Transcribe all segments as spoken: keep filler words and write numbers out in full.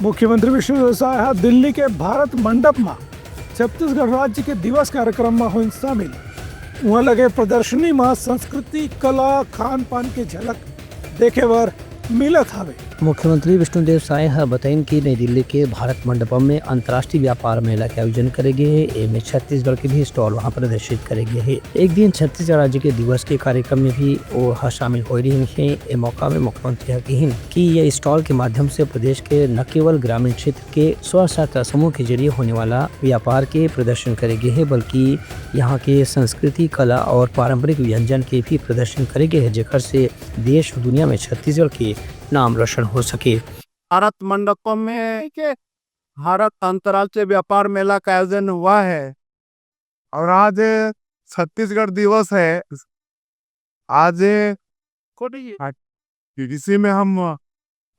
मुख्यमंत्री विष्णुदेव साय ह दिल्ली के भारत मंडप म छत्तीसगढ़ राज्य के दिवस कार्यक्रम म होइन शामिल। उहाँ लगे प्रदर्शनी म संस्कृति, कला, खान पान के झलक देखे बर मिलत हवे। मुख्यमंत्री विष्णुदेव साय ह बताइन कि नई दिल्ली के भारत मंडपम में अंतर्राष्ट्रीय व्यापार मेला के आयोजन करे गे हे। एमे छत्तीसगढ़ के भी स्टॉल वहां प्रदर्शित करे गे हे। एक दिन छत्तीसगढ़ राज्य के दिवस के कार्यक्रम में भी वो ह शामिल होए रहिन हे। ए मौका में मुख्यमंत्री ह कहिन कि ये स्टॉल के माध्यम से प्रदेश के न केवल ग्रामीण क्षेत्र के स्व सहायता समूह के जरिए होने वाला व्यापार के प्रदर्शन करे गे हे, बल्कि यहाँ के संस्कृति, कला और पारंपरिक व्यंजन के भी प्रदर्शन करे गे हे, जेकर से देश और दुनिया में छत्तीसगढ़ के नाम रोशन हो सके। भारत मंडपम में के भारत अंतर्राष्ट्रीय व्यापार मेला का आयोजन हुआ है और आज छत्तीसगढ़ दिवस है। आज इसी में हम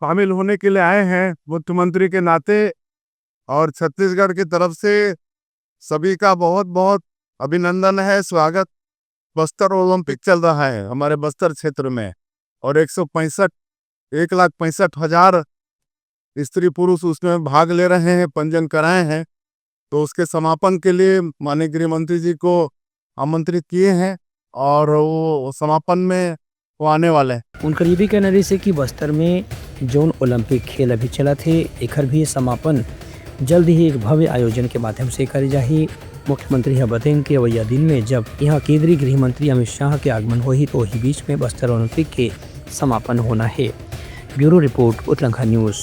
शामिल होने के लिए आए हैं मुख्यमंत्री के नाते, और छत्तीसगढ़ की तरफ से सभी का बहुत बहुत अभिनंदन है, स्वागत। बस्तर ओलंपिक चल रहा है हमारे बस्तर क्षेत्र में, और एक सौ पैंसठ एक लाख पैंसठ हजार स्त्री पुरुष उसमें भाग ले रहे हैं, पंजीयन कराए हैं। तो उसके समापन के लिए माननीय गृह मंत्री जी को आमंत्रित किए हैं और वो समापन में वो आने वाले हैं। उनकर ये भी कहना रहिस हे कि बस्तर में जोन ओलंपिक खेल अभी चलत हे, एकर भी समापन जल्द ही एक भव्य आयोजन के माध्यम से करे जाही। मुख्यमंत्री ह बतइन कि अवइया दिन में जब यहाँ केंद्रीय गृह मंत्री अमित शाह के आगमन होही, तो वही बीच में बस्तर ओलंपिक के समापन होना हे। Bureau report, Uttarakhand news.